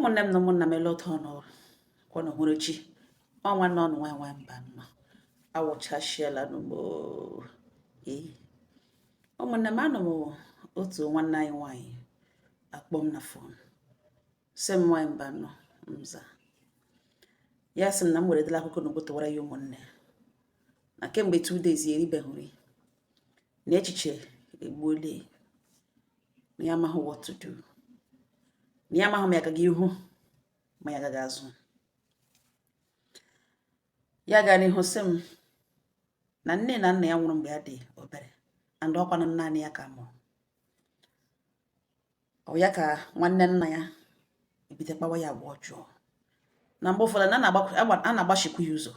Ụmụnne m na ụmụnna m, ele ụtọ n'ụra kwanụ hụrụ chi ọnwa nọ nụ nwa nwa mba nọ awụchasịala n'ugbo. Ee, ụmụnne m, anọ m otu nwanne anyị nwaanyị akpọ m na phone, sị m, "Nwaanyị mba nọ mza." Ya sị m na m weredela akụkọ na tụwara ya ụmụnne na kemgbe 2 days ya eribeghị nri, na echiche egbuole na ya amaghị what to do, na ya amaghị ma ya gaga ihu ma ya agaghị azụ. Ya gara n'ihu sị m na nne na nna ya nwụrụ mgbe ya dị obere, and ọkwanụ naanị ya ka mụrụ. Ọ ya ka nwanne nna ya ebido kpawa ya agwa ọjọọ, na mgbe ụfọdụ na a na-agbachikwa ya ụzọ.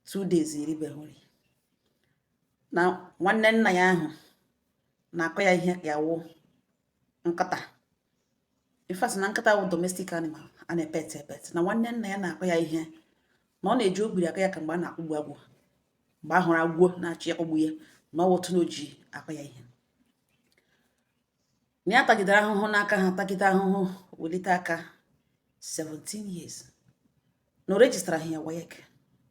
2 days eribeghị nri, na nwanne nna ya ahụ na-akọ ya ihe ka ya wụ nkịta. In fact, na nkịta wụ domestic animal a na-epet epet, na nwanne nna ya na-akọ ya ihe, na ọ na-eji ogbiri akọ ya ka mgbe a na-akpụgbu agwọ, mgbe a hụrụ agwọ na-achọ ịkpọgbu ya, na ọ wụtụ na o ji akọ ya ihe. Na ya tagidere ahụhụ n'aka ha, tagide ahụhụ, welite aka 17 years, na o registara ya WAEC,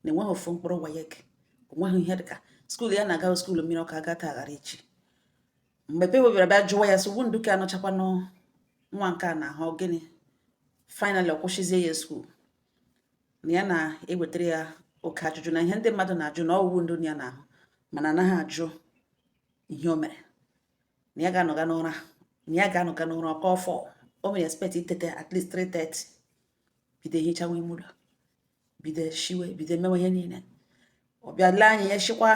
na enweghị ofu mkpụrụ WAEC, onweghị ihe dịka school ya na-aga, school mmiri ọkụ aga taa ghara echi. Mgbe pe bịara bịa jụwa ya sị wundu ka anọchakwanụ nwa nke a na-ahụ gịnị, finally ọ kwụsịzie ya school, na ya na-ewetara ya oke ajụjụ na ihe ndị mmadụ na-ajụ na ọwụwụ ndụ ya na-ahụ, mana anaghị ajụ ihe o mere. Na ya ga-anọga n'ụra, na ya ga-anọga n'ụra ọkọ ọfọ, o mere expect itete at least 3:30, bido ehichawa ime ụlọ, bido shiwe, bido mewe ihe niile. Ọ bịa lee anya, ya shikwa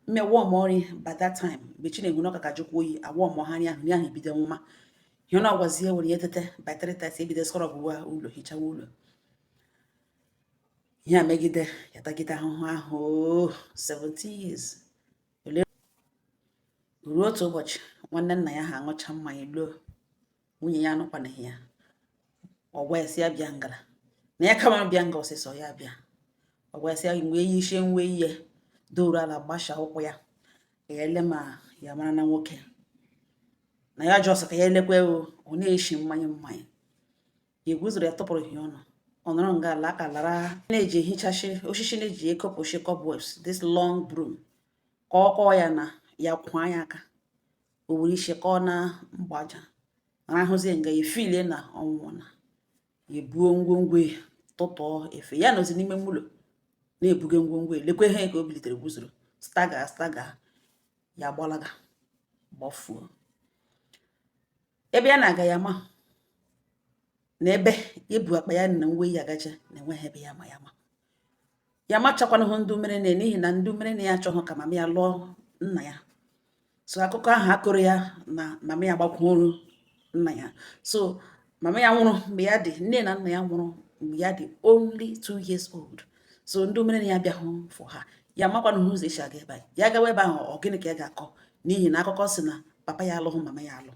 mme warm nri. By that time, mgbe chi na-egwu n'ọka ka jụkwa oyi, awarm ha nri ahụ, nri ahụ ebido nwụma. Ihe na ọgwazie were ya tete by 3:30, ebido scrub wa ụlọ, hichawa ụlọ. Ihe a megide ya, tagide ahụhụ ahụ 17 years. Ruo otu ụbọchị, nwanne nna ya ha aṅụcha mmanya luo, nwunye ya anụkwanaghị ya. Ọ gwa ya sị ya bịa ngala, na ya kama bịa nga ọsịsọ ya bịa. Ọ gwa ya sị ya mgbe eyi isie nwe ihe doro ala, gbasha ụkwụ ya ka ya ele ma ya mara na nwoke na ya jọsọ ka ya elekwe o. Ọ na-eshi mmanya mmanya, ya egwuzoro ya, tụpụrụ ya ọnụ. Ọ nọrọ nga ala aka lara na-eji ehichashi osisi, na-eji ekopụshi cobwebs, this long broom, ka ọ kọọ ya na ya kwa ya aka, o were isi kọọ na mgbaja, rahụzie nga ya efilie na ọnwụ na ya ebuo ngwongwo ya, tụtụọ efe ya nọzi n'ime ụlọ na-ebuga ngwongwo ya. Lekwa ihe ka o bilitere gwuzoro stagger stagger, ya gbalaga gbafuo. Ebe ya na-aga ya ma na ebe ebu akpa ya na ngwa ya agaja na enweghị ebe ya ma ya ma ya machakwanụhụ ndụ mere na n'ihi na ndụ mere na ya achọghị ka mama ya lụọ nna ya. So akụkọ ahụ akụrụ ya na mama ya gbakwuru nna ya. So mama ya nwụrụ mgbe ya dị, nne na nna ya nwụrụ mgbe ya dị only 2 years old. So ndị mere na ya bịahụ for ha, ya makwanụ ụzọ esi aga ebe a. Ya gawa ebe ahụ, ọ gịnị ka ya ga-akọ? N'ihi na akụkọ si na papa ya alụghị mama ya alụ,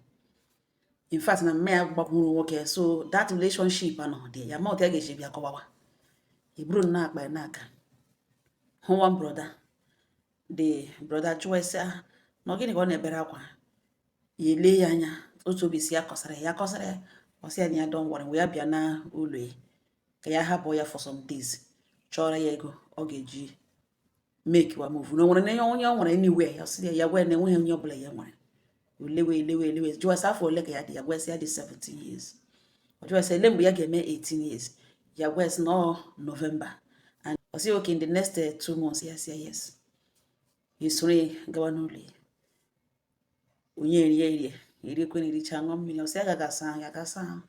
in fact na mama ya gbakwuru nwoke. So that relationship anọ dị ya ma otu ya ga-esi bịa kọwawa. Eburu nnọọ akpa ya n'aka, hụ one brother. The brother jụọ ese na ọ gịnị ka ọ na-ebere akwa. Ya ele ya anya, otu obi si ya kọsara ya, ya kọsara ya. Ọ sị ya na ya don't worry, mgbe ya bịa na ụlọ ya, ka ya hapụ ya for some days, chọrọ ya ego ọ ga-eji make wa move, na o nwere na onye ọ nwere anywhere. Ya sị ya, ya gwa ya na enweghị onye ọbụla ya nwere. Olewe elewe elewe, jụọ sị afọ ole ka ya dị. Ya gwa sị ya dị 17 years. Ọ jụọ sị ele mgbe ya ga-eme 18 years. Ya gwa sị na ọ November, and ọ sị okay, in the next 2 months. Ya sị ya yes. Ya esoro ya gawa n'ụlọ ya. Onye erie erie eriekwe na ericha, ṅụọ mmiri. Ọ sị agaghị asa ahụ, ya ga-asa ahụ.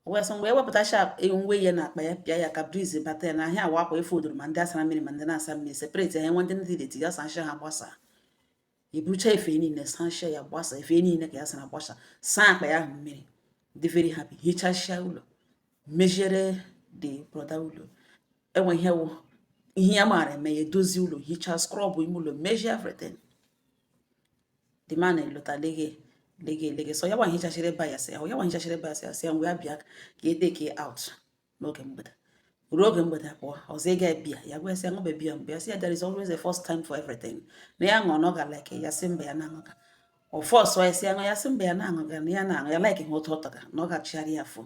O wee sị mgbe ewepụtacha ngwe ya na akpa ya, pịa ya ka breeze bata ya n'ahịa, awa akwa efe odoro, ma ndị asara mmiri ma ndị na-asa mmiri, separate ya, nwe ndị ndị dirty, ya sacha ha gbasaa. Ebucha efe niile, sachia ya gbasa, efe niile ka ya sara gbasa, saa akpa ya ahụ mmiri, dị very happy, hichasịa ụlọ, meziere the brother ụlọ. Enwe ihe wụ ihe ya maara eme, ya edozi ụlọ, hichaa, scrub ime ụlọ, mezie everything. The man elota lege lege lege, so ya gwa hichachiri ebe a, ya sị ya gwa hichachiri ebe a, sị ya sị ya mgbe ya bịa ka e take out n'oge mgbede. Ruo oge mgbede pụọ ọzọ, ịga bịa, ya gwa ya sị ya ṅụbe biya. Mgbe ya sị ya there is always a first time for everything, na ya ṅụọ na ọ ga like ya, sị mba, ya na-aṅụga. Ọ force ya sị ya ṅụ, ya sị mba, ya na-aṅụga, na ya na-aṅụ, ya like ha ụtọ ụtọ ga na ọ ga-achịgharị ya afọ.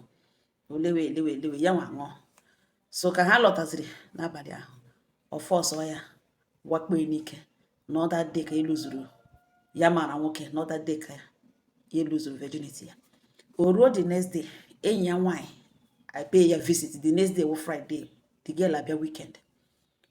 Olewe elewe elewe ya nwa ṅụọ. So ka ha lọtaziri n'abalị ahụ, ọ force ya wakpo n'ike. Na other day ka eluzuru ya mara nwoke, na other day ka ya eluzuru virginity ya. O ruo the next day, enyi ya nwaanyị I pay ya visit. The next day wụ Friday, the girl abịa weekend.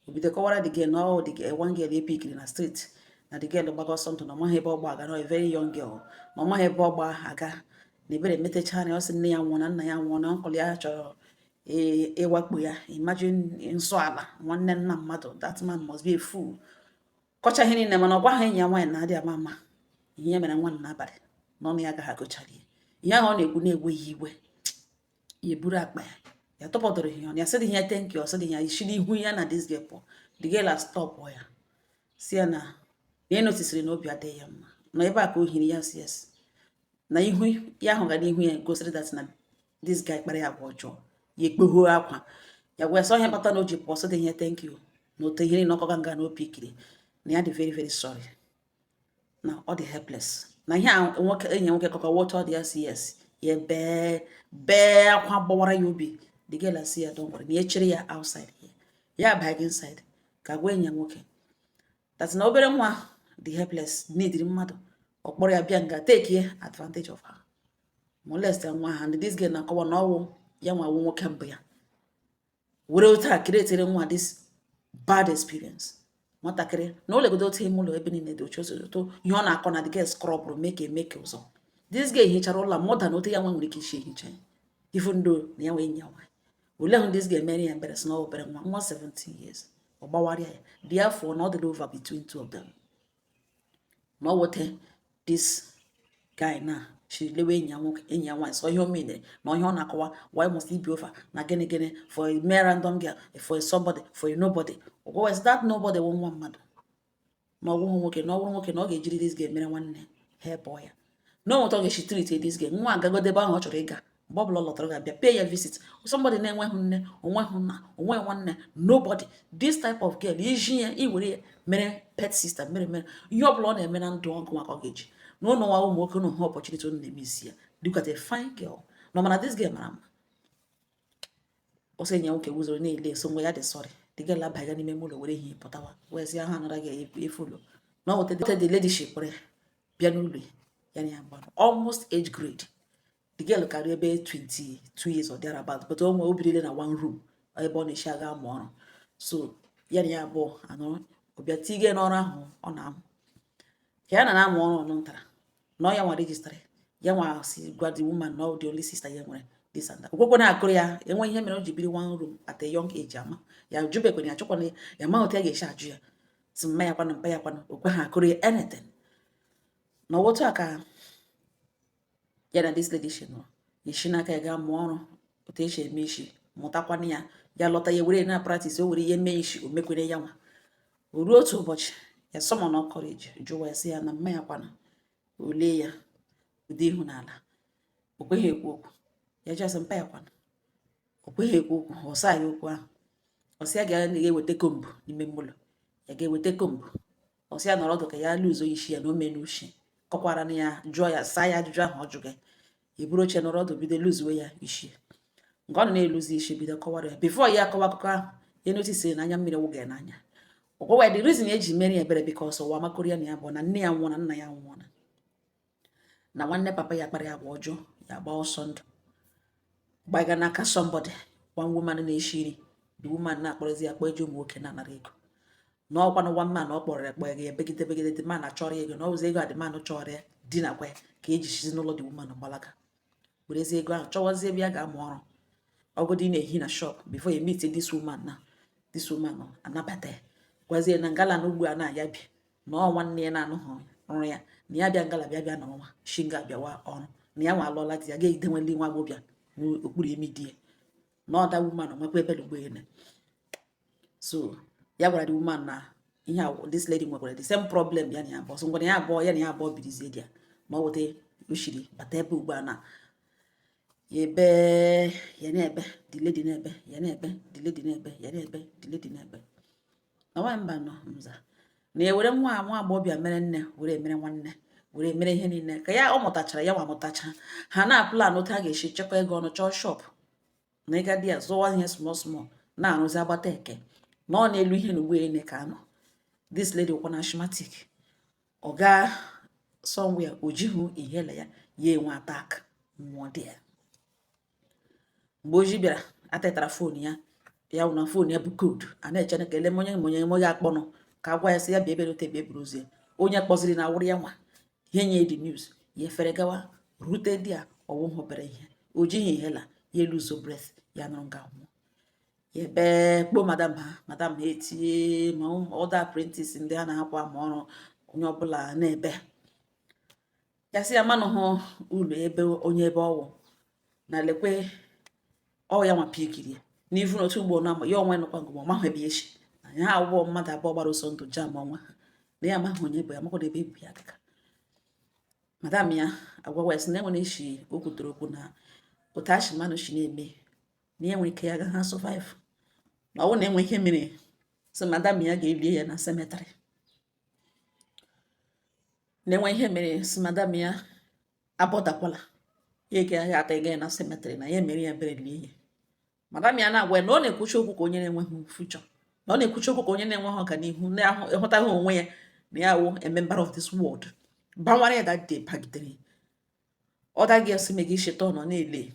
O bido kọwara the girl na ọ the girl, one girl epikiri na street, na the girl gbaga ọsọ ndụ, na ọ maghị ebe ọ gba aga, na a very young girl, na ọ maghị ebe ọ gba aga, na ebere metechara ya. Ọ sị nne ya nwụọ, na nna ya nwụọ, na uncle ya chọrọ ịwakpo ya. Imagine, nsọ ala nwanne nna mmadụ. That man must be a fool. Kọcha ihe niile, mana ọ gwaghị enyi ya nwaanyị na adị ama ama ihe ya mere nwa n'abalị n'ọnụ ya agaghị agụchara ya. Ihe ahụ ọ na-ekwu na-ewe ya iwe. Ya eburu akpa ya, ya tọpọdụrụ ihe ọnụ, ya sịdị ya thank you. Ọ sịdị ya isi n'ihu ya na this girl pụọ. The girl a stop ya, si ya na ya notisiri na obi adịghị ya mma, na ebe a ka o hiri ya. Si yes, na ihu ya ahụ ga n'ihu ya gosiri that na this guy kpara ya agwa ọjọọ. Ya ekpogho akwa, ya gwa ya sọ ihe kpata na o ji pụọ. Sịdị ihe thank you na otu ihe niile ọkọga nga na opi ikiri, na ya dị very very sorry, na ọ dị helpless, na ihe a nwoke, enyi ya nwoke kọkọ otu ọ dị ya. Si yes. Ya bee bee akwa gbawara ya obi. The girl asị ya don't worry, na ya chere ya outside here. Ya abaghị inside ka gwa enyi ya nwoke that na obere nwa dị helpless, need mmadụ. Ọ kpọrọ ya bịa nga, take advantage of her, molest nwa ha. And this girl na-akọwa na ọwụ ya nwa wụ nwoke mbụ ya were otu a createre nwa this bad experience. Nwatakịrị na o legodo otu ime ụlọ ebe niile dị oche otu ihe ọ na-akọ na the girl scrubụrụ make emeke ụzọ. This girl hichara ụlọ more than otu ya nwa nwere ike isi ehicha ya, even though na ya nwee enyi ya nwaanyị. Ole hụ this girl mere ya mbere, sị na ọ obere nwa, nwa 17 years, ọ gbawarịa ya. Therefore na ọ dịrị over between two of them, na ọ wote this guy na shiri lewe enyi ya nwoke, enyi ya nwaanyị, sọ ihe o mere na ihe ọ na-akọwa. Why must it be over na gịnị gịnị for a mere random girl, for a somebody, for a nobody? Was that nobody wụ nwa mmadụ, na ọgwụghị nwoke, na ọ bụrụ nwoke na ọ ga-ejiri this girl mere nwanne, help ya, na o nweta ọ ga-esi treat this girl. Nwa agagodo ebe ahụ ọ chọrọ ịga. Mgbe ọbụla ọ lọtara, ga-abịa pay ya visit. Somebody na-enweghị nne, onweghị nna, onweghị nwanne, nobody. This type of girl, iji ya iwere ya mere pet sister, mere mere ihe ọbụla ọ na-eme na ndụ ọgụ maka ọ ga-eji na ụlọ nwa ụmụ nwoke na hụ opportunity unu na-eme isi ya. Look at a fine girl nọ, mana this girl mara mma. Ọsọ enyi ya nwoke wuzoro na-ele so mgbe ya dị sorry. The girl abaghị n'ime ụlọ were ihe pụtawa wee sị ahụ anara gị efu ụlọ na ọ weta. The lady shipụrụ ya bịa n'ụlọ ya, na ya gbara almost age grade. The girl karịa ebe 22 years or thereabout, but o nwe o birile na one room ebe ọ na-esi aga amụ ọrụ. So ya na ya abụọ anọrọ. Ọ bịa tige n'ọrụ ahụ ọ na-amụ ka ya na na-amụ ọrụ ọnụ ntara na ọ ya nwa register ya nwa si gwa the woman na ọ the only sister ya nwere, this and that. Okwekwe na-akụrụ ya enwe ihe mere o ji biri one room at a young age. Ama ya jubekwana ya, chọkwana ya ma otu ya ga-esi ajụ ya, si mma ya kwanụ, mpa ya kwanụ, okwe ha akụrụ ya anything. Na otu a ka ya na this lady shi nọrọ, esi n'aka ya gaa mụọ ọrụ otu esi eme isi, mụtakwana ya. Ya lọta, ya were na practice, o were ihe mee isi o mekwere ya nwa. O ruo otu ụbọchị, ya summon courage jụwa ya, sị ya na mma ya kwana ole. Ya ụdị ihu n'ala, o kweghị ekwu okwu. Ya jụọ sị mpa ya kwana, o kweghị ekwu okwu. Ọ saa ya okwu ahụ. Ọ sị ya ga-eweta comb n'ime ụlọ, ya ga-eweta comb. Ọ sị ya nọrọ ọdụ ka ya lụzo isi ya na o mee n'ushi. Kọkwara na ya jụọ ya, saa ya ajụjụ ahụ ọ jụghị. Eburu oche nọrọ ọdụ, bido lụzuo ya isi. Nke ọ nọ na-eluzi isi, bido kọwara ya. Before ya akọwa akụkọ ahụ, ya notisiri na anya mmiri wụga ya n'anya. Ọgwụwa the reason eji mere ya ebere, because ụwa makọrọ ya na ya bụ na nne ya nwụọ, na nna ya nwụọ, na nwanne papa ya kpara ya agwa ọjọọ, ya gba ọsọ ndụ gbaga n'aka somebody, one woman na-eshi nri. The woman na-akpọrọzi ya, akpọ eji ụmụ nwoke na-anara ego, na ọkwa na one man ọ kpọrọ ya, kpọọ ya ebegide begide. The man achọrọ ya ego, na ọ bụzi ego a the man chọrọ ya dinakwa ya, ka eji sizi n'ụlọ the woman gbalaga, werezie ego ahụ chọwazie ebe ya ga-amụ ọrụ ọgụdị na-ehi na shop before ya meet this woman. Na this woman anabata ya, gwazie na ngala na ugbu a na ya bi na ọ nwanne ya na-anụghị ọrụ ya, na ya bịa ngala, bịa bịa nọrọ shi nga bịawa ọrụ, na ya nwa alụọla di, ya ga-edenweli nwa agbọbịa n'okpuru imi di ya, na ọda woman nwekwa ebe ugbo ene. So ya gwara the woman na ihe a this lady nwekwara the same problem ya na ya abụọ. So ngwana ya abụọ, ya na ya abụọ birizie di ya na ọ weta o shiri bata ebe ugbu a na ya ebe ya na-ebe, the lady na-ebe, ya na-ebe, the lady na-ebe, ya na-ebe, the lady na-ebe, na nwaanyị mba nọ nza na ewere nwa nwa agbọghọbịa mere nne, were mere nwanne, were mere ihe niile ka ya ọ mụtachara, ya nwa mụtacha. Ha na-aplan otu a ga-esi chekwa ego ọnụ, chọọ shop. Na ịga di ya zụwa ihe small small na-arụzi agbata eke na ọ na-elu ihe na ugbo ene ka anọ. This lady wụkwa na asthmatic. Ọ gaa somewhere, o jighị inhaler ya, ya enwe attack, nwụọ dị ya. Mgbe oji bịara, atetara phone ya, ya wụ na phone ya bụ code a na-eche ka ele onye ma onye onye akpọnụ ka a gwa ya sị ya bịa ebe rote bịa buru ozi ya. Onye kpọziri na awụrụ ya nwa ihe nye the news, ya efere gawa rute di ya, ọwụ hụbere ihe o jighị inhaler ya, lose breath, ya nọrọ nga nwụọ. Ya ebe kpoo madam ha, madam ha etinye ma other apprentice ndị a na-akwa ma ọrụ onye ọbụla na-ebe. Ya sị ya manụ hụ ụlọ ebe onye ebe ọwụ na lekwe ọ ya nwa pikiri ya n'ivu na otu ugbo na ya onwe nụkwa ngụ ma ọ mahụ ebe ya echi na ya abụọ mmadụ abụọ gbara ọsọ ndụ jam ọnwa ha na ya amaghị onye bụ ya, amakwado ebe ebu ya dịka. Madam ya agwawa ya sị na enwere eshi o kwutere okwu na otu ashi mmanụ shi na-eme na ya nwere ike ya agaghị survive, na ọ bụrụ na enwe ihe mere, sị madam ya ga-elie ya na cemetery, na enwe ihe mere, sị madam ya abọdakwala ya ga ya ata ya na cemetery, na ya mere ya bere lie ya. Madam ya na-agwa ya na ọ na-ekwuchi okwu ka onye na-enweghị future, na ọ na-ekwuchi okwu ka onye na-enweghị ọganihu, na-ahụtaghị onwe ya na ya wụ a member of this world. Banwara ya that day bagidere other girls mega isheta ọ nọ na-ele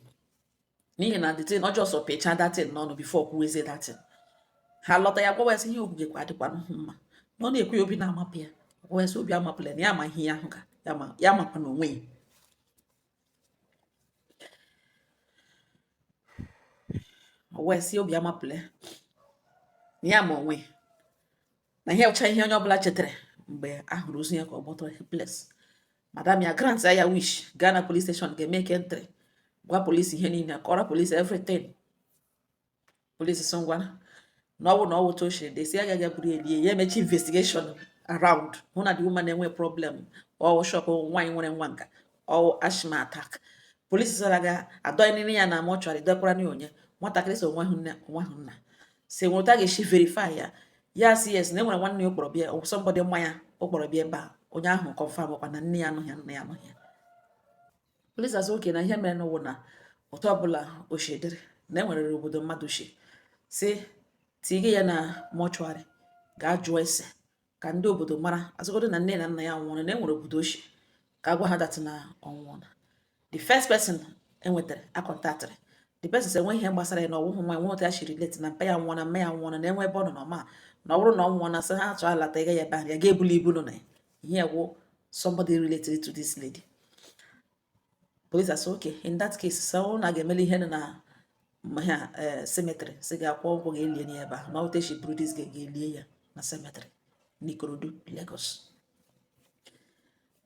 n'ihi na the thing ọjọọ sọ pịchaa that thing n'ọnụ before kwuwezie that thing. Ha lọta, ya gwawa ya sị ihe okwugekwa adịkwa mma, na ọ na-ekwu ya obi na-amapụ ya. Gwawa ya sị obi amapụla na ya ama ihe ya ahụ ga ya makwa na onwe ya. O wee sị obi amapụla na ya ma onwe ya, na ihe ọcha ihe onye ọbụla chetara mgbe a hụrụ ozu ya ka ọ gbọtọrọ helpless. Madam ya grant ya wish, gaa na police station, ga-eme entry, gwa polisi ihe niile, kọrọ polisi everything. Polisi sị ngwa, na ọ bụ na ọ wụta ochie desi agaghị abụrụ elie ya, emechi investigation around, hụ na the woman na-enwe problem ọwụ shock, nwaanyị nwere nwa nka ọwụ asthma attack. Polisi sara ga adọnịrị ya na mortuary, dọkwara na onye nwatakịrị so onwe hụ nna si nweta ga-esi verify ya. Ya si yes, na enwere nwanne ya kpọrọ bịa, somebody mmanya ọ kpọrọ bịa ebe a, onye ahụ confirm kwa na nne ya anụghị ya, nna ya anụghị ya. Polisi asị okay, na ihe mere n'ụwa na otu ọbụla ochie dịrị na enwere obodo mmadụ shi si tige ya na mortuary, gaa jụọ ese ka ndị obodo mara, asịgodo na nne na nna ya nwụrụ, na enwere obodo ochie ka agwa ha that na ọ nwụọla. The first person enwetara akọntaktịrị the person sị enwe ihe gbasara ya, na ọwụhụ nwa nwe otu ya shiri relate na mpa ya nwụọ na mma ya nwụọ, na enwe ebe ọ nọ na ọma, na ọ bụrụ na ọ nwụọ na sị ha achọ alata ịga ya ebe ahụ, ya ga-ebuli ibu nọ na ya ihe wụ somebody related to this lady. Police asị okay, in that case, sị ọ na ga-emeli ihe nọ na ha cemetery, sị ga-akwụ ụgwọ ga-elie ya ebe ahụ, na otu esi buru this ga-elie ya na cemetery n'Ikorodu, Lagos.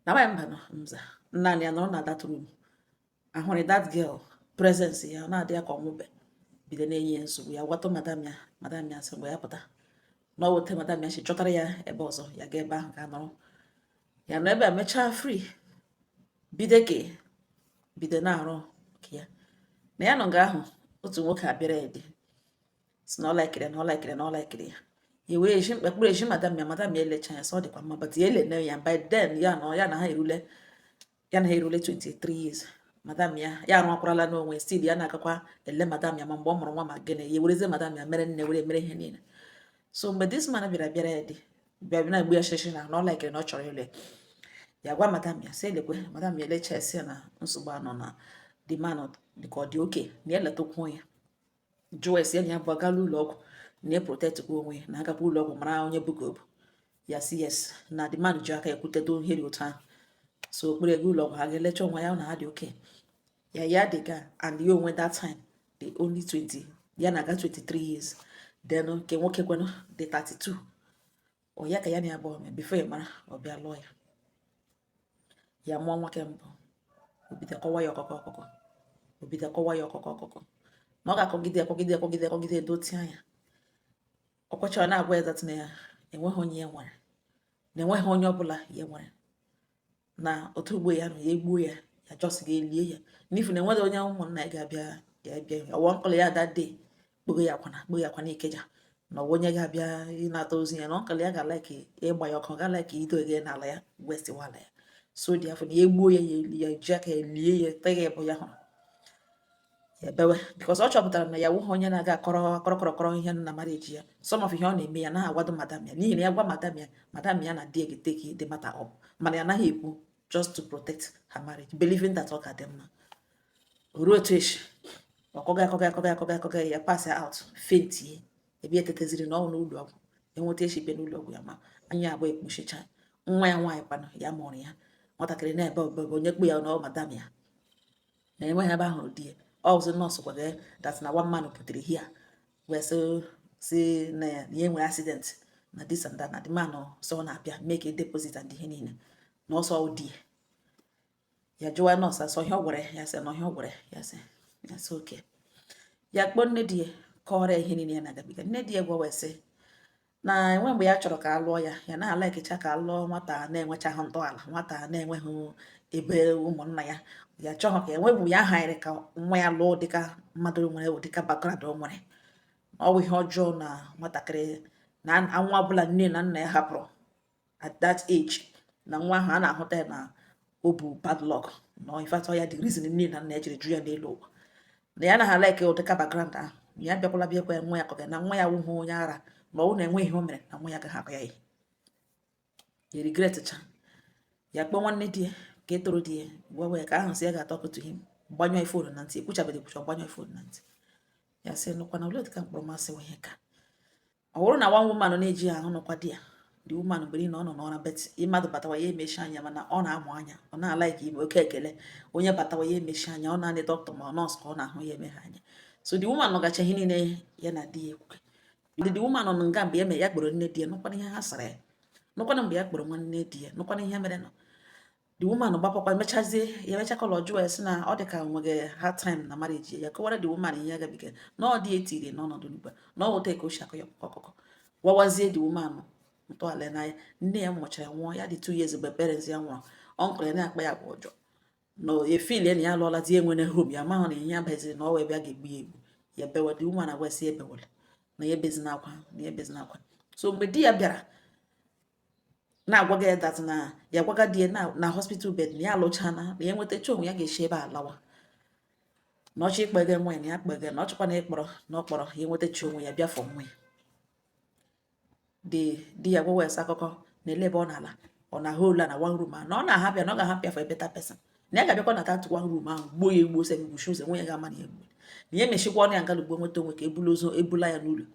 Na nwaanyị mba nọ mza naanị ya nọrọ na that room, ahụrụ that girl presence ya na-adị ya ka ọnwụbe bido na-enye ya nsogbu. Ya gwatụ madam ya, madam ya sị mgbe ya pụta na ọ wete madam ya si chọtara ya ebe ọzọ, ya ga ebe ahụ ga nọrọ. Ya nọ ebe a mechaa free, bido ke bido na-arụ nke ya na ya nọ nga ahụ. Otu nwoke abịara ya dị si na ọ laikiri na ọ laikiri na ọ laikiri ya, ya were eji mkpekpere eji madam ya. Madam ya elecha ya sị ọ dịkwa mma, but ya elene ya. By then ya nọ ya na ha erule ya na ha erule 23 years. Madam ya ya arụkwarala n'onwe, still ya na-agakwa ele madam ya, ma mgbe ọ mụrụ nwa ma gịnị, ya werezie madam ya mere nne, were mere ihe niile. So mgbe this man bịara bịara ya dị bịa bịa na-egbu ya shịshị na ọ laikiri na ọ chọrọ ịlụ ya, ya gwa madam ya sị elekwe. Madam ya elecha ya sị ya na nsogbu anọ na the man dịka ọ dị okay, na ya letakwu ya, jụọ esi ya na ya bụ agala ụlọ ọgwụ na ya protect kwa onwe ya, na agakwa ụlọ ọgwụ mara onye bụ ka ọ bụ. Ya si yes, na the man ji aka ekwutedo ihe dị otu ahụ. So okpere ego ụlọ ọgwụ, ha ga-elecha onwe ya na ha dị okay. Ya ya dị ga and ya onwe that time dị only 20, ya na-aga 23 years then, nke nwoke kwenụ dị 32. Ọ ya ka ya na ya bụ ome before ya mara ọ bịa lụọ ya, ya mụọ nwoke mbụ. Obido kọwa ya ọkọkọ ọkọkọ, obido kọwa ya ọkọkọ ọkọkọ, na ọ ga-akọgide akọgide akọgide akọgide dotie anya ọkwacha. Ọ na-agwa ya that na ya enweghị onye ya nwere, na enweghị onye ọbụla ya nwere, na otu ugbo ya nọ ya egbuo ya, ya just ga-elie ya n'ifu na enweghị onye ụmụnna ya ga-abịa ya bịa ọwa uncle ya that day kpogo ya akwana, kpogo ya akwana Ikeja, na ọwa onye ga-abịa ịnata ozu ya, na uncle ya ga-alike ịgba ya ọkụ, ga-alike ido ege n'ala ya west wala ya. So dị afọ na ya egbuo ya, ya eli ya, ji aka ya lie ya, teghị ebe ya hụrụ Ya bewe because ọ chọpụtara na ya wụghị onye na-aga akọrọ akọrọ kọrọ kọrọ ihe nọ na marriage ya. Some of ihe ọ na-eme, ya naghị agwado madam ya, n'ihi na ya gwa madam ya, madam ya na di ya ga-etake the matter up. Mana ya anaghị ekwu just to protect her marriage, believing that ọ ga-adị mma. O ruo otu echi, ọkọga akọga akọga akọga akọga, ya pass out, faintie. Ebe ya teteziri na ọ n'ụlọ ọgwụ, enweta echi bịa n'ụlọ ọgwụ, ya ma anya abụọ ekpuchicha. Nwa ya nwaanyị kwanụ ya mụrụ ya nwatakịrị na-ebe obebe. Onye kpu ya na ọ madam ya na enweghị ebe ahụ di ya. Ọzọ nọọsụ gwaga ya that na one man pụtara here wee sị si na ya na ya nwere accident na this and that, na the man sọ ọ na-abịa make a deposit and ihe niile, na ọsọ di ya. Ya jụwa nọọsụ asọ ihe ọ gwara ya, ya sị na ihe ọ gwara ya, sị ya sị oke. Ya kpọọ nne di ya, kọọrọ ya ihe niile ya na-agabiga. Nne di ya gwa wee sị na enwe mgbe ya chọrọ ka a lụọ ya, ya na-alaikecha ka a lụọ nwata na-enwechaghị ntọala, nwata na-enweghị ebe ụmụnna ya. Ya chọghị ka enwebụ ya hanyere ka nwa ya lụọ dịka mmadụ nwere ụdịka background o nwere. Ọ bụ ihe ọjọọ na nwatakịrị na nwa ọbụla nne na nna ya hapụrụ at that age, na nwa ahụ a na-ahụta ya na o bụ bad luck, na in fact ọ ya the reason nne na nna ya jiri jụ ya n'elu ụwa, na ya anaghị like ụdịka background ahụ. Ya bịakwala bịakwa ya nwa ya kọga na nwa ya wụhụ onye ara, ma ọ bụ na enweghị ihe o mere na nwa ya agaghị akọ ya ihe. Ya regret cha. Ya kpọọ nwanne di ya ka e toro di ya, gwa ya ka ahụ sị ya ga-atọ to him, gbanyụọ phone na ntị. Ekwuchabeghị ekwucha, gbanyụọ phone na ntị. Ya sị nụkwa na olee dịka mkpụrụ masị ihe ka ọ bụrụ na one woman na-eji ahụ nụkwa di ya. The woman mgbe niile ọ nọ n'ụra, but mmadụ batawa ya emechi anya, mana ọ na-amụ anya, ọ na-alike ime oke ekele. Onye batawa ya emechi anya, ọ naanị dọkịta ma ọ nọọsụ ka ọ na-ahụ ya emeghe anya. So the woman nọgacha ihe niile ya na di ya ekwuke. The woman nọ nga mgbe ya mere ya kpọrọ nne di ya, nụkwana ihe ha sara ya, nụkwana mgbe ya kpọrọ nwanne di ya, nụkwana ihe mere nọ. The woman gbapakwa mechazie ya mechakọla jụọ ya sị na ọ dị ka nweghị hard time na marriage ya. Kọwara the woman ihe ya gabiga, na ọ dị etiri n'ọnọdụ n'ugbu a, na ọ wụta ka o si akọ ya ọkụkọ ọkụkọ. Gwawazie the woman ntọala n'anya nne ya mụchara nwụọ ya dị 2 years mgbe parents ya nwụrụ. Uncle ya na-akpa ya agwa ọjọọ na efeelie na ya alụọla di, enwere home. Ya mahụ na ihe ya baziri na ọ wee bịa ga-egbu ya egbu. Ya bewa. The woman agwa sị ebewala, na ya ebezina akwa, na ya ebezina akwa. So mgbe di ya bịara na-agwaga ya that na ya gwaga di ya na hospital bed na ya alụchana, na ya nwetacha onwe ya, ga-esi ebe a lawa, na ọchọ ikpege nwa ya, na ya kpege, na ọ chọkwa na ịkpọrọ na ọ kpọrọ ya nwetacha onwe ya bịa fọ nwa ya. Di ya gwawa ese akụkọ na ele ebe ọ na-ala, ọ na-ahụ ụlọ na one room ahụ, na ọ na-ahapịa, na ọ ga-ahapịa for a better person, na ya ga-abịakwa na that one room ahụ gbuo ya egbuo, sef gbuchi ụzọ, nwe ya ga-ama na ya egbuo, na ya emechikwa ọnụ ya ngalugbo nweta onwe ka ebula ozu ebula ya n'ụlọ.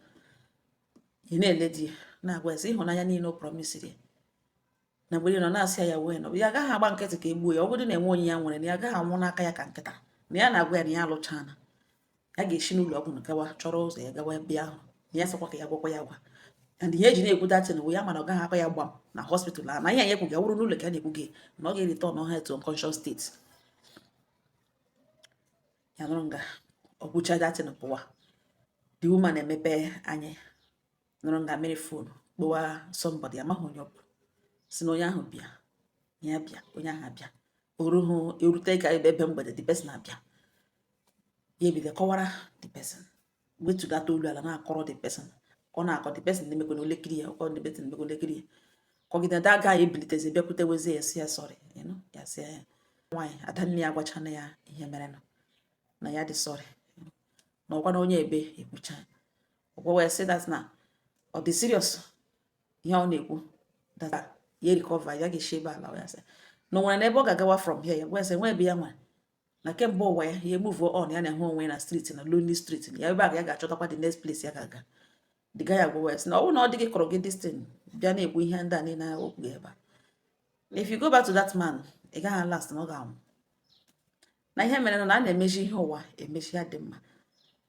Ị na-ele di ya na-agwa ya sị ịhụnanya niile o promisiri ya na mgbe niile ọ na-asị ya wee nọ, ya agaghị agba nkịtị ka egbuo ya. Ọ bụrụ na enwe onye ya nwere, na ya agaghị anwụ n'aka ya ka nkịta. Na ya na-agwa ya na ya alụchana, ya ga-esi n'ụlọ ọgwụ gawa chọrọ ụzọ ya gawa ebe ahụ, na ya sịkwa ka ya gwakwa ya gwa. And ihe eji na-ekwu datin bụ ya mana ọ gaghị akọ ya gbam na hospital a, na ihe anyị ekwu ga wụrụ n'ụlọ ka a na-ekwu gị na ọ ga-return ha to unconscious state. Ya nụrụ nga ọ gwụcha datin pụwa. The woman emepe anya, nụrụ nga mere phone kpọwa somebody, amaghị onye ọ bụ, si na onye ahụ bịa, ya bịa. Onye ahụ abịa oruhu erute ka ebe mgbede. The person abịa, ya ebido kọwara the person, wetugata olu ala na-akọrọ the person. Ọ na-akọ, the person na-emekwa na olekiri ya, ọkọ the person na-emekwa olekiri ya. Kọgide that guy ebilitezi bịakwute wezie ya, si ya sorry, ya sị ya nwaanyị adanne ya agwachana ya ihe mere nụ, na ya dị sorry, na ọkwa na onye ebe ekwucha ọgwa wee sị that na ọ dị serious ihe ọ na-ekwu, that ya recover, ya ga-esi ebe ala. Ya sị na o nwere na ebe ọ ga-agawa from here. Ya gwa ya sị nwe ebe ya nwere na kemgbe ụwa ya, ya move on, ya na-ahụ onwe ya na street, na lonely street ya ebe a ka ya ga-achọtakwa the next place ya ga-aga. The guy agwa ya sị na ọ bụrụ na ọ dị gị kọrọ gị this thing bịa na-ekwu ihe ndị a niile okwu gị ebe a, if you go back to that man, ị gaghị last, na ọ ga-anwụ. Na ihe mere na a na-emechi ihe ụwa emechi ya dị mma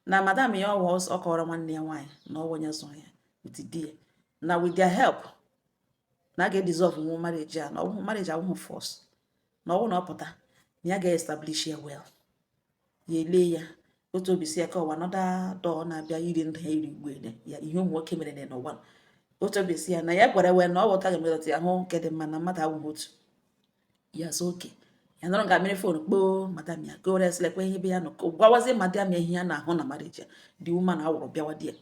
na madam ya ọwa ọ kọwara nwanne ya nwaanyị na ọwa onye zụrụ ya with di ya, na with their help na a ga-edissolve nwa marriage a, na ọwụhụ marriage awụhụ force, na ọwụ na ọ pụta na ya ga-establish ya well. Ya ele ya otu obi si ya ka ụwa nọda dọọ na-abịa iri ndụ ya iri ugbu ele ya ihe ụmụ nwoke mere n'ụwa. Otu obi si ya na ya gwara wee na ọ wụta ga-emetụta ya hụ nke dị mma na mmadụ awụghị otu ya so oke. Ya nọrọ nga mere phone kpoo madam ya ka o resilekwa ihe ebe ya nọ, ka gwawazie madam ya ihe ya na-ahụ na marriage ya. The woman awụrụ bịawa di ya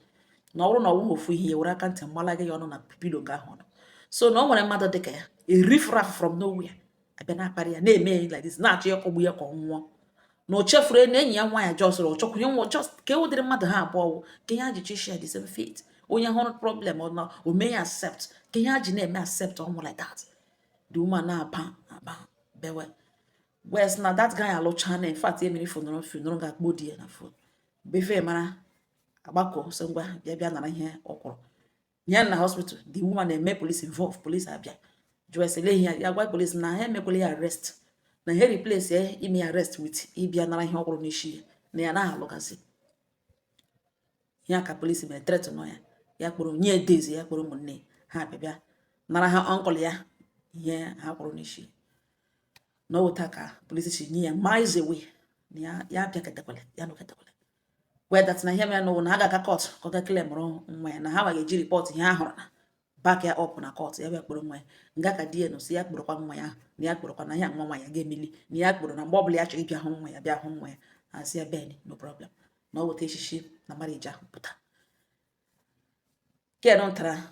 na ọ bụrụ na ọ wụghị ofu ihe, ya were aka ntị mmalaga ya ọnụ na pillow nga ahụ nọ. So na ọ nwere mmadụ dịka ya, a riffraff from nowhere, abịa na-akparị ya, na-eme ya like this, na-achọ ịkọgbu ya ka ọ nwụọ. Na o chefuru na enyi ya nwaanyị just ọ chọkwuru ịnwụ, just ka e wudịrị mmadụ ha abụọ wụ ka ihe ha ji chi share the same fate. Onye hụrụ problem, ọ na o mee ya accept, ka ihe ha ji na-eme accept ọnwụ like that. The woman na-aba aba, bewe wes na that guy alụcha na in fact emere funeral. Funeral ga-akpọ di ya na phone befe mara agbakọ, sị ngwa, bịa bịa nara ihe ọ kwụrụ ya na hospital. The woman na-eme police involve. Police abịa jụọ ese lee ihe ya, gwa police na ha emekwala ya arrest, na ha replace ya ime ya arrest with ịbịa nara ihe ọ kwụrụ n'isi ya, na ya naghị alụgasị ya. Ka police mere threat nọ ya, ya kpọrọ nye days, ya kpọrọ ụmụnne ha abịa bịa nara ha uncle ya ihe ha kwụrụ n'isi. Na ọ wụta ka police si nye ya miles away, na ya ya bịakọtakwala ya nọkọtakwala wee that na ihe mere n'ụwa, na ha ga-aga court ka ọ ga claimụrụ nwa ya, na ha ga-eji report ihe ha hụrụ na back ya up na court. Ya bịa kpọrọ nwa ya nga ka di ya nọ, si ya kpọrọkwa nwa ya, na ya kpọrọkwa na ya nwa nwa ya ga-emeli, na ya kpọrọ na mgbe ọbụla ya chọrọ ịbịa hụ nwa ya, bịa hụ nwa ya. Ha sị ya ben, no problem. Na ọ weta echichi na marriage ahụ pụta. Ken tara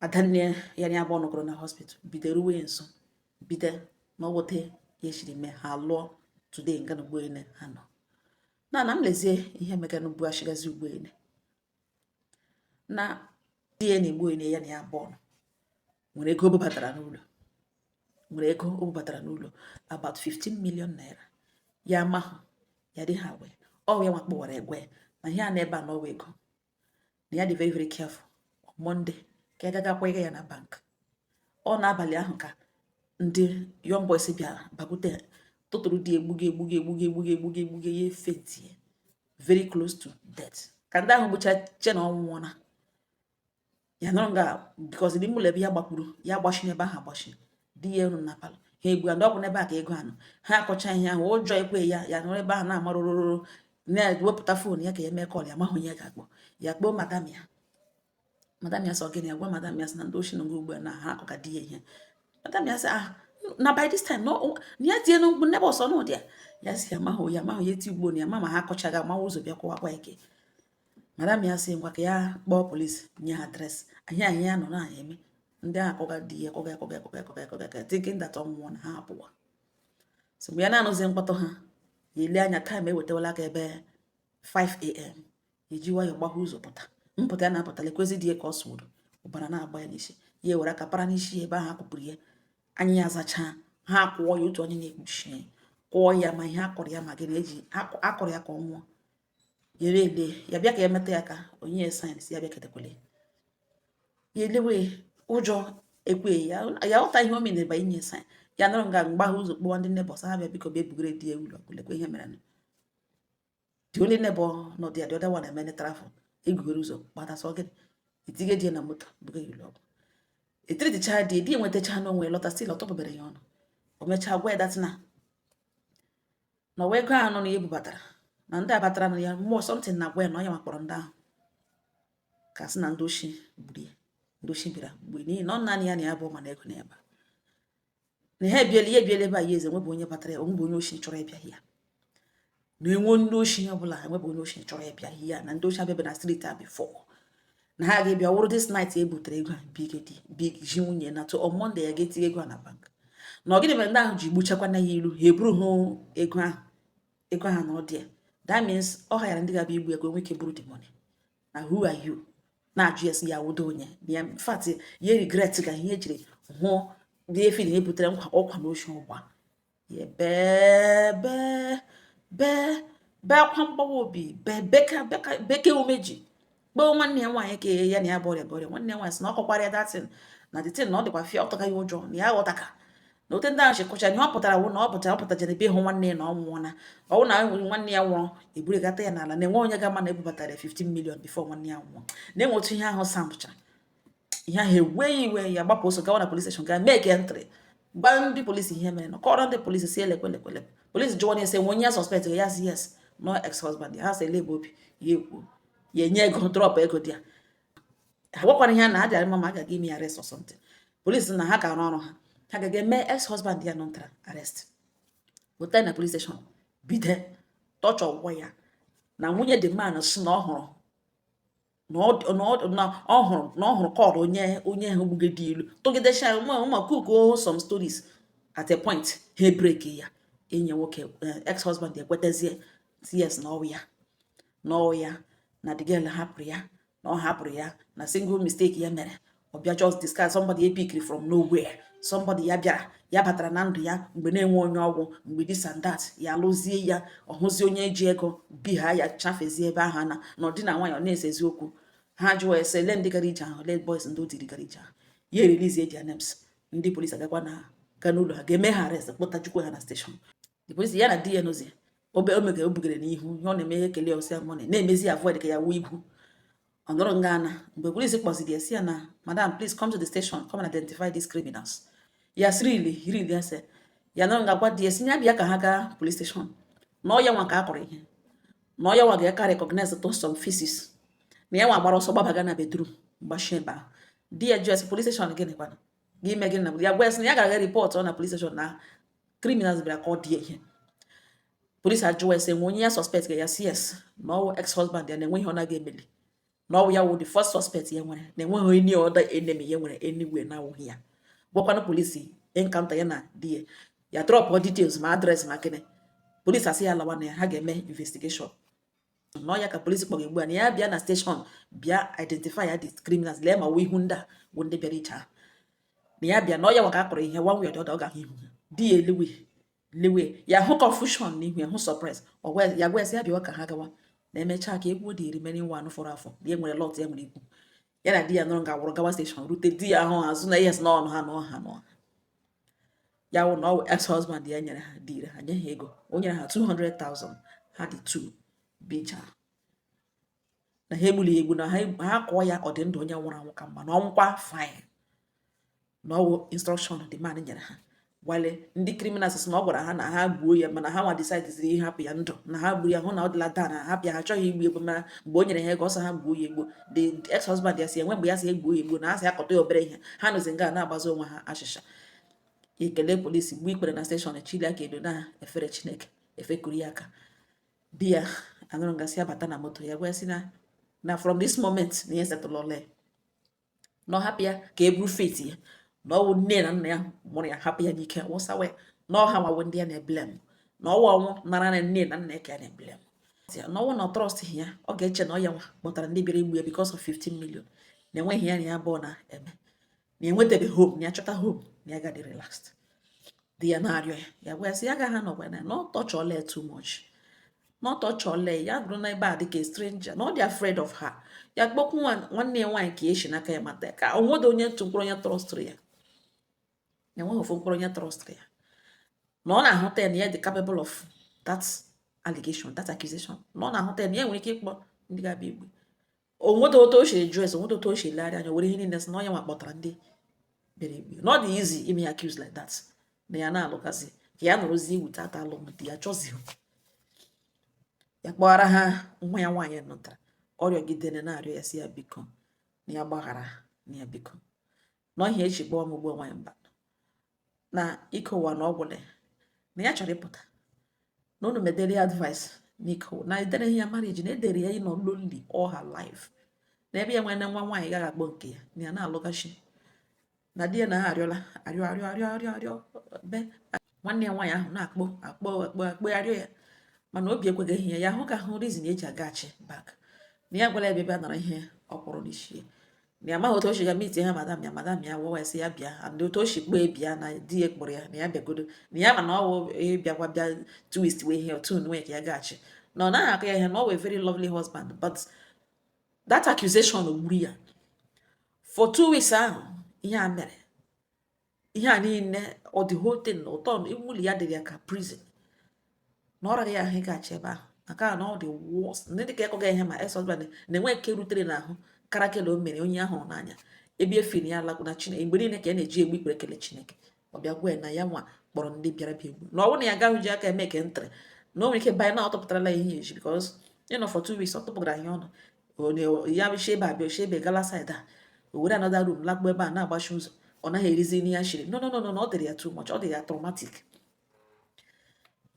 adanne ya na ya abụọ nọkọrọ na hospital, bido ruwe ya nso, bido na ọ weta ya echiri mee ha lụọ. Today nga na ugboene ha nọ na na m lezie ihe mega n'ugbu ashigazi ugboene na di ya na egboene ya na ya abụọ nọ nwere ego o bubatara n'ụlọ, nwere ego o bubatara n'ụlọ, about 15 million naira. Ya amahụ ya dị ha wee ọ ya nwa kpọwara egwe na ihe a na ebe a n'ọwa ego, na ya dị very very careful. On Monday ka ya gagakwa ịga ya na bank. Ọ n'abalị ahụ ka ndị young boys bịara bakwute, tụtụrụ dị, egbuge egbuge egbuge egbuge egbuge egbuge ya, efentie very close to death. Ka ndị ahụ gbucha che na ọ nwụọna, ya nọrọ nga because n'ime ụlọ ebe ya gbakpuru ya gbashi n'ebe ahụ agbashi di ya elu na palọ ha egbu ya, ndị ọ bụ n'ebe a ka ego anọ ha akọcha ihe ahụ. Ụjọ ekwe ya, ya nọrọ ebe ahụ na-amarụrụrụ, na-ewepụta phone ya ka ya mee call. Ya mahụ onye ga-akpọ. Ya kpọọ madam ya. Madam ya sọ gịnị? Ya gwa madam ya sị na ndị oshi nọ ugbu a na ha akọka di ya ihe. Madam ya sị, ah, na by this time no, na ya tie n'ugwu n'ebe ọsọ n'ụdị ya. Ya sị ya mahụ, ya mahụ, ya eti ugbo na ya ma ma ha akọchaghị amawa ụzọ bịa kwụwakwa ike. Madam ya sị ngwa, ka ya kpọọ polisi, nye ha address anyị anyị ya nọ na-eme. Ndị ahụ akọga di ya, akọga, akọga, akọga, akọga, akọga, akọga, thinking that ọ nwụọ na ha apụwa. So mgbe ya na-anụzi mkpọtụ ha, ya ele anya, time ewetawala aka ebe 5 a.m. Eji nwayọọ gbagha ụzọ pụta. Mpụta ya na-apụta, lekwezi di ya ka ọ sụrụ, ọbara na-agba ya n'isi. Ya ewere aka para n'isi ya ebe ahụ akụpụrụ ya. Anya ya azachaa, ha akwụọ ya otu onye na-ekpuchi ya, kụọ ya ma ihe akọrọ ya ma gịnị eji akọrọ ya ka ọ nwụọ. Ya ele ya bịa ka ya metụ ya aka, onye ya sign si ya bịa ketekwele ya. Elewe ụjọ ekwe ya, ya ghọta ihe o mere ba inye sign. Ya nọrọ nga mgbagha ụzọ kpọwa ndị neighbours ha bịa, biko bịa ebugere di ya ụlọ, lekwe ihe mere. The only neighbor nọ there, the other one eme travel, egughere ụzọ gbadasọ gịnị, etige di ya na moto, buga ya ụlọ ọgwụ. Etiriticha di di enwetacha n'onwe, lọta, still ọ tọpụbere ya ọnụ. O mechaa gwa ya that na ọwa ego ahụ nọ na ya ebubatara na ndị abatara na ya mmụọ something na gwa ya na ọ ya makpọrọ ndị ahụ ka sị na ndị oshi gburu ya, ndị oshi bịara gbuo, n'ihi na ọ naanị ya na ya bụ mana ego na ebe a na ha ebiela, ya ebiela ebe a ya eze nwebụ onye batara ya, onwebụ onye oshi chọrọ ịbịa ya, na enwe ndị oshi ọbụla, enwebụ onye oshi chọrọ ịbịa ya, na ndị oshi abịa na street a before na ha ga-ebịa wụrụ this night e butere ego a big di big ji nwunye na to on Monday ya ga-etinye ego a na bank. Na ọ gịnị mere ndị ahụ ji gbuchakwana ya ilu, ha eburu hụ ego ahụ, ego ahụ na ọ dị ya? That means ọ hayara ndị ga-abịa igbu ya ka o nwee ike buru the money. Na who are you na-ajụ ya, sị ya wudo onye na ya. In fact, ya regret ka ihe ejiri hụ dị efi na ebutere nkwa ọkwa na oshi ụgba ya bee bee bee bee akwa mgbawa obi, bee beka beka beke umeji, kpọọ nwanne ya nwaanyị ka ya na ya bụ ọrịa ọrịa. Nwanne ya nwaanyị sị na ọ kọkwara ya datin na the thing na ọ dịkwa fịa, ọtọka ya ụjọ na ya aghọtaka na ote ndị ahụ si kọcha. Ihe ọ pụtara wụ na ọ pụtara, ọ pụtachara ebe ịhụ nwanne ya na ọ nwụọna. Ọ wụ na nwanne ya nwụrụ, eburigata ya n'ala, na enwe onye ga-ama na ebubatara ya 15 million before nwanne ya nwụọ, na-enwe otu ihe ahụ sampụchara ihe ahụ. Eweghị iwe, ya gbapụ ọsọ gawa na police station, gaa make entry, gwa ndị polisi ihe mere, kọrọ ndị polisi si elekwe lekwe lekwe. Polisi jụọ ya sị enwe onye ya suspect ya, sị yes, no ex husband ya. Ha sị ele ebe obi ya, ekwuo ya, enye ego, drop ego dị ya. Ha gwakwara ihe na adịara mma ma a ga-aga ime ya arrest or something. Polisi na ha ga-arụ ọrụ ha, ha ga eme ex husband ya nọ ntara arrest, pụta na police station, bido tọchọ gwọ ya na nwunye the man si na ọ hụrụ na ọ hụrụ call onye onye ahụ gbuge dị ilu tụgidecha ma cook some stories. At a point ha break ya Enyi ya nwoke, ex husband, ekwetezie, yes, na ọwụ ya, na ọwụ ya, na the girl hapụrụ ya, na ọ hapụrụ ya na single mistake ya mere. Ọ bịa just discuss somebody e-pickiri from nowhere, somebody ya bịara, ya batara na ndụ ya mgbe na-enwe onye ọgwụ, mgbe this and that, ya lụzie ya, ọ hụzie onye ji ego bi ha, ya chafezie ebe ahụ na ọdị na nwaanyị. Ọ na-esezi okwu ha jụọ ese le ndị gara ije ahụ, le boys ndị o tiri gara ije ahụ, ya erelease their names. Ndị polisi agakwa na ga n'ụlọ ha, ga-eme ha arrest, kpọtachukwu ha na station. The police, ya na di ya nozi obe omega o bugere n'ihu ihe ọ na-eme ihe kelee ọsịa money na-emezi avoid ka ya wuo ibu ọ nọrọ nga ana. Mgbe polisi kpọziri ya, si ya na, "Madam, please come to the station, come and identify these criminals." Ya sịrị ili iri ya sị ya nọrọ nga gwa di ya si ya bịa ka ha gaa police station, na ọ ya nwa ka a kọrọ ihe, na ọ ya nwa ga-aka recognize to some faces, na ya nwa gbara ọsọ gbabaga na bedroom gbachie ebe ahụ. Di ya jụọ sị, "Police station gịnị kwana gị ime gịnị?" Na ya gwa ya sị na ya gara aga report ọ na police station na criminals bịara ka ọ dị ihe. Polisi ajụwa ese nwe onye ya suspect ga ya si yes, na ọwụ ex husband ya, na-enwe ihe ọ naghị emeli, na ọwụ ya wụ the first suspect ya nwere, na enweghị any other enemy ya nwere anywhere na awụghị ya. Gwakwanụ polisi encounter ya na di ya, ya drop all details, ma address ma gịnị. Polisi asị ya lawa, na ya ha ga-eme investigation. Nọ ya ka polisi kpọrọ ugbu a na ya bịa na station, bịa identify ya the criminals, lee ma wụ ihu ndị a wụ ndị bịara iche ahụ, na ya bịa na ọ ya nwa ka a kọrọ ihe. One way or the other, ọ ga-ahụ ihu ha. Di ya elewe lewe ya, hụ confusion n'ihu ya, hụ surprise. Ọ gwa ya, gwa ya sị ya bịawa ka ha gawa, na emechaa ka egwu dị remaining one fọrọ afọ ya nwere lot ya nwere ikwu. Ya na di ya nọrọ nga wụrụ gawa station, rute, di ya ahụ azụ na ihe si n'ọnụ ha na ọha nọ ya wụ na ọ ex husband ya nyere ha dịrị ha, nye ha ego, o nyere ha 200,000, ha dị 2 bicha na ha egbuli ya egbu, na ha kụọ ya, ọ dị ndụ, onye nwụrụ anwụ ka mma, na ọnwụkwa fine, na ọwụ instruction the man nyere ha. Wale ndị criminals sị na ọ gwara ha na ha gbuo ya, mana ha nwa decide ịhapụ ya ndụ, na ha gburu ya, hụ na ọ dịla daa, na hapụ ya, ha achọghị igbu egbu. Mana mgbe o nyere ha ego, ọsọ ha gbuo ya egbu. The ex husband ya si enwe mgbe ya si egbuo ya egbu, na ha si akọta ya obere ihe, ha nọzi nga na-agbazi onwe ha achịcha. Ekele polisi, gbuo ikpere na station, chili aka edo na efere Chineke, efekuru ya aka. Di ya anụrụ ngasị ya bata na moto, ya gwa ya sị na from this moment na ihe setụlụ ọla ya, na ọ hapụ ya ka e buru fate ya, na ọwụ nne na nna ya mụrụ ya, hapụ ya n'ike wụsawa ya, na ọha nwawo ndị ya na-eblame, na ọwụ ọnwụ nara na nne na nna ya ka ya na-eblame ya, na ọwụ na ọ trust ya, ọ ga-eche na ọ ya nwa kpọtara ndị bịara igbu ya because of 15 million, na enweghị ya na ya abụọ na-eme, na enwetabe hope, na ya chọta hope, na ya ga-adị relaxed. Di ya na-arịọ ya, ya gwa ya sị ya agaghị anọkwa na ọ tọchọọla ya too much, na ọ tọchọọla ya, ya bụrụ na ebe a dịka a stranger, na ọ dị afraid of her. Ya kpọkwu nwanne ya nwaanyị ka esi n'aka ya mata ya, ka o nwedo onye tụkwuru onye trustụrụ ya, enweghị ofu mkpụrụ onye trustụrụ ya, na ọ na-ahụta ya na ya dị capable of that allegation, that accusation, na ọ na-ahụta ya na ya nwere ike ịkpọ ndị ga-abịa igwe. O nwedo otu o siri jụọ ese, onwedo otu o si legharị anya, were ihe niile sị na onye nwa kpọtara ndị bịara igwe, na ọ dị easy ime ya accuse like that, na ya na-alụgazi ka ya nọrọzie without alụmdi ya chọzighị. Ya kpọghara ha nwa ya nwaanyị nụtara, ọrịọgidere na-arịọ ya, si ya biko, na ya gbaghara, na ya biko, na ọhịa echi kpọọ m ugbu a nwaanyị mba, na ike ụwa na ọgwụle, na ya chọrọ ịpụta, na unu medere ya advice n'ike ụwa, na edere ya marriage, na edere ya ịnọ lonely all her life, na ebe ya nwere nwa nwaanyị gaghị akpọ nke ya, na ya na-alụgachi, na di ya na ha arịọla arịọ arịọ arịọ arịọ arịọ be nwanne ya nwaanyị ahụ na-akpọ akpọ akpọ akpọ arịọ ya, mana obi ekweghị ya, ya hụ ka hụ reason eji agachi back, na ya gwara ya ebe a nara ihe ọ kwụrụ n'isi ya, na ya amaghị otu o si ga meet ha madam ya. Madam ya wụwa ya sị ya bịa, and otu o si kpee bịa na di ya kpọrọ ya na ya bịagodo, na ya ma na ọ wụ ịbịakwa bịa twist wee ihe otu nwe ka ya gaghachi, na ọ naghị akụ ya ihe, na ọ wụ a very lovely husband, but that accusation gburu ya for 2 weeks ahụ. Ihe a mere, ihe a niile, ọ the whole thing na ụtọ ụlọ ya dịrị ya ka prison, na ọ raghị ya ahụ ịgaghachi ebe ahụ, maka na ọ dị worst ndị dịka ịkọga ihe ma ex husband na-enwe nke rutere n'ahụ karakele o mere onye ahụ n'anya ebe efiri ya alakwu na Chineke mgbe niile ka ya na-eji egbu ikpere kele Chineke. Ọ bịa gwa ya na ya nwa kpọrọ ndị bịara bịa egbu, na ọ bụrụ na ya agaghị ji aka eme ke ntịrị, na o nwere ike banye na ọ tụpụtarala ya ihe eji because ịnọ for 2 weeks, ọ tụpụgara ihe ọnụ onye ya bụ ebe a bịa oshi ebe gala side a, o were another room lakpo ebe a na-agbachi ụzọ, ọ naghị erizi nri ya shiri. No, no, no, no, no, ọ dịrị ya too much, ọ dị ya traumatic.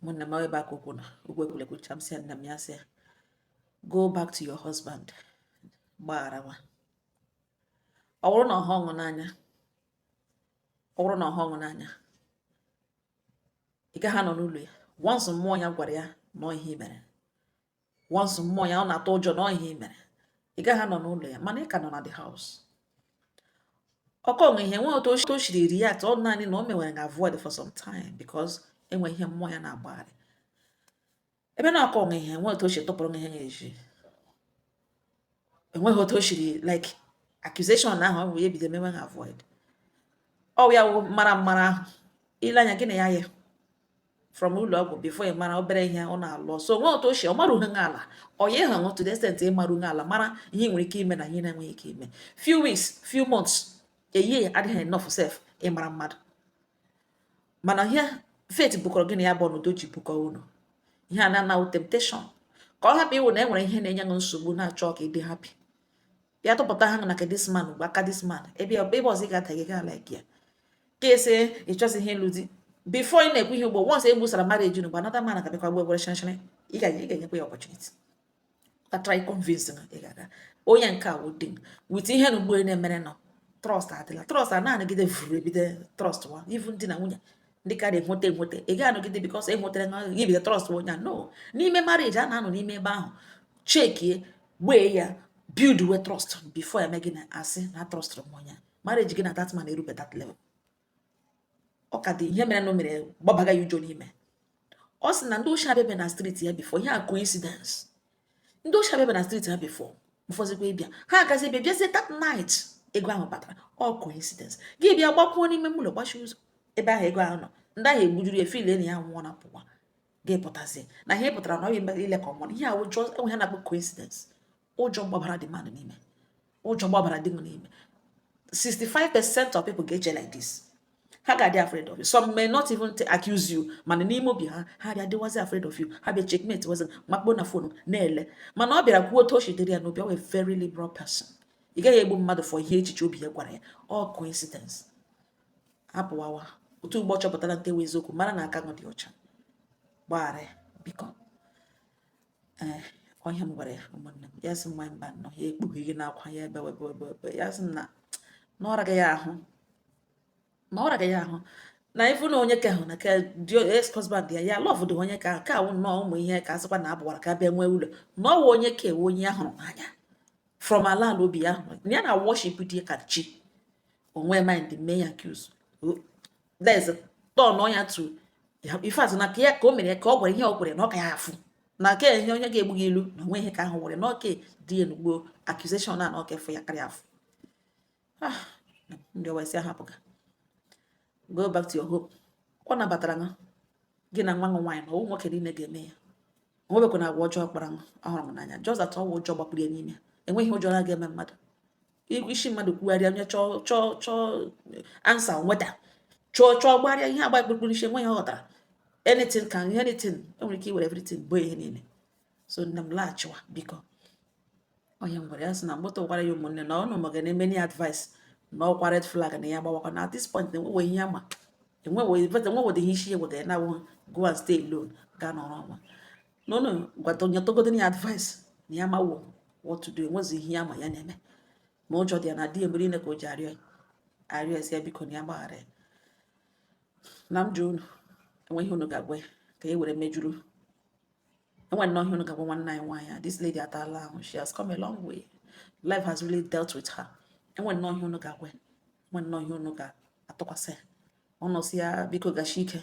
Nwanne m, ebe aka okwu na okwu ekwulekwucha m, sị ya nna m, ya sị ya go back to your husband, gbaghara nwa. Ọ bụrụ na ọha ọṅụ n'anya, ọ bụrụ na ọha ọṅụ n'anya, ị gaghị anọ n'ụlọ ya. Once mmụọ ya gwara ya na ihe i mere, once mmụọ ya ọ na-atụ ụjọ na ihe i mere, ị gaghị anọ n'ụlọ ya, mana ị ka nọ na the house. Ọkọ onwe ihe nwe otu o siri react. Ọ naanị na o mewere na avoid for some time because enwe ihe mmụọ ya na-agbagharị ebe na ọkọ onwe ihe nwe otu o si tụpụrụ ihe na-eji, enweghị otu o siri like accusation ahụ. Ọ bụ ya ebido mewe na avoid. Ọ ya wụ mara mara ahụ ile anya gị na ya ya from ụlọ ọgwụ before ị mara obere ihe ọ na-alụ. So nwe otu o si ọ mara uhe ala ọ ya ịhụ to the extent ịmara uhe ala, mara ihe nwere ike ime na ihe na-enweghị ike ime. Few weeks, few months, a year adịghị enough sef ịmara mmadụ. Mana ihe faith bukọrọ gị na ya bụ ọnọdụ ji bukọ unu ihe a na-anawu temptation ka ọ hapụ iwu na e nwere ihe na-enye gị nsogbu na-achọ ka ị dị happy ya tụpụta ha na ka this man ugbu aka this man ebe ebe ọzọ ị ga-ada gị gaa like ya ka esi ịchọzi ihe ịlụ di. Before ị na-ekwu ihe ugbo, once e gbusara marriage unu, another man ga-abịakwa gbuo egwere shịrịshịrị. Ị ga-enyekwa ya opportunity ka try convince na ị ga-aga onye nke a wụ di with ihe na ugbo na-emere nọ. Trust adịla, trust a na-anọgide vuru ebido trust wa. Even di na nwunye ndị ka na-enweta enweta, ị ga-anọgide because enwetara na gị bido trust onye a. No, n'ime marriage a na-anọ n'ime ebe ahụ chekie wee ya build we trust before eme gị na asị na trust m onye a. Marriage gị na that man erube that level. Ọ ka dị ihe mere na o mere gbabaga ya ụjọ n'ime. Ọ sị na ndị ochie abịabe na street ya before ihe a, coincidence, ndị ochie abịabe na street ha before ụfọdụkwa ịbịa, ha agazi bịa bịazie that night ego ahụ batara. Ọ coincidence gị bịa gbakwuo n'ime ụlọ, gbachi ụzọ ebe ahụ ego ahụ nọ, ndị ahụ egbujuru ya feel na ya nwụọ na pụwa. Gị pụtazie na ihe pụtara na ọ bụ ile ka ọ nwụrụ. Ihe a ụjọ enwe ha na-akpọ coincidence. Ụjọ gbabara the man n'ime, ụjọ gbabara di m n'ime. 65% of people ga-eche like this. Ha ga-adị afraid of you. Some may not even accuse you, mana n'ime obi ha, ha bịa dịwazi afraid of you. Ha bịa checkmate wazi makpo na phone na-ele. Mana ọ bịara kwuo otu o si dịrị ya n'obi. Ọ wee very liberal person. Ị gaghị egbu mmadụ for ihe echiche obi ya gwara ya. Ọ coincidence hapụwawa otu ugbo chọpụtara nke wụ eziokwu, mara na aka dị ọcha, gbaghara ya biko. Ee, ọhịa m gwara ya, ụmụnne m, ya sị m nwa mba nọ ya ekpughe gị n'akwa ya ebe ebe ebe ebe. Ya sị m na na ọ raghị ya ahụ, na ọ raghị ya ahụ na ifu na onye ka hụ na ka di ex husband ya ya love dị onye ka ka awụ nnọọ ụmụ ihe ka asịkwa na abụwara ka bịa nwee ụlọ na ọwụ onye ka ewe onye ya hụrụ n'anya from ala ala obi ya hụrụ ya na worship di ka chi onwe mind mee ya accuse. There's turn ya to in fact na ka ya ka o mere ka ọ gwara ihe ọ gwara na ọ ka ya afụ na ka ihe onye ga-egbu gị ilu na onwe ihe ka ahụ nwere na ọka dị ya n'ugbo accusation na ọka efu ya karịa afụ. Ah, ndị ọwa isi ahapụga. Go back to your home. Ọ nabatara ṅụ gị na nwa ṅụ nwaanyị na ọwụ nwoke niile ga-eme ya. Onwebekwa na agwa ọjọọ kpara ṅụ ọhụrụ m n'anya, just that ọwụ ụjọ gbapụrụ ya n'ime. Enweghị ụjọ na ga-eme mmadụ isi mmadụ kwugharịa onye chọọ chọọ chọọ answer nweta chọọ chọọ gbagharịa ihe agba kpụrụkpụrụ isi enweghị ọ ghọtara. Anything can anything, enwere ike iwere everything bụ ihe niile. So nne m, laghachiwa biko. Onye m gwara ya sị na mgbata gwara ya ụmụnne na ọnụ ma ga na-eme ni advice na ọkwa red flag na ya gbawakwa na at this point na enweghị ihe ama enweghị ihe isi ya wetara ya na awụ go and stay alone, gaa nọrọ ọnwa na ụnụ gwata nyetụgodo ya advice na ya mawo what to do. Enwezi ihe ya ma ya na-eme ma ụjọ dị ya na di ya mgbe niile ka o ji arịọ ya arịọ ya sị ya biko na ya gbaghara ya. Na m jụ unu enwe ihe unu ga-agwa ya ka e were mejuru enwe nnọọ ihe unu ga-agwa nwanne anyị nwaanyị a. This lady ataala ahụ. She has come a long way. Life has really dealt with her. Enwe nnọọ ihe unu ga-agwa ya, enwe nnọọ ihe unu ga-atụkwasị ya ọnụ sị ya biko gashi ike,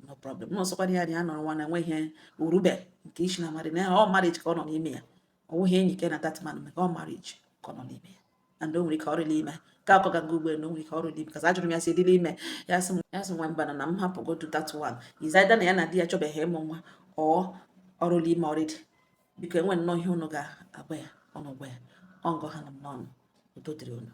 no problem. Nọ sọkwana ya na ya nọrọ nwa na enwe ihe urube nke isi na marriage na ọ marriage ka ọ nọ n'ime ya. Ọ wụghị enyi ke na that man maka ọ marriage ka ọ nọ n'ime ya and o nwere ike ọrịla ime ka akọ ga nga ugbo na o nwere ike ọrịla ime because ajụrụ m ya sị edịla ime. Ya sị m, ya sị nwa mba na m hapụ go to that one is either na ya na di ya chọbeghị ịmụ nwa or ọrụla ime already. Biko, enwe nnọọ ihe unu ga-agwa ya, ọnụ gwa ya ọ ngọ ha nọ m n'ọnụ. Udo dịrị unu.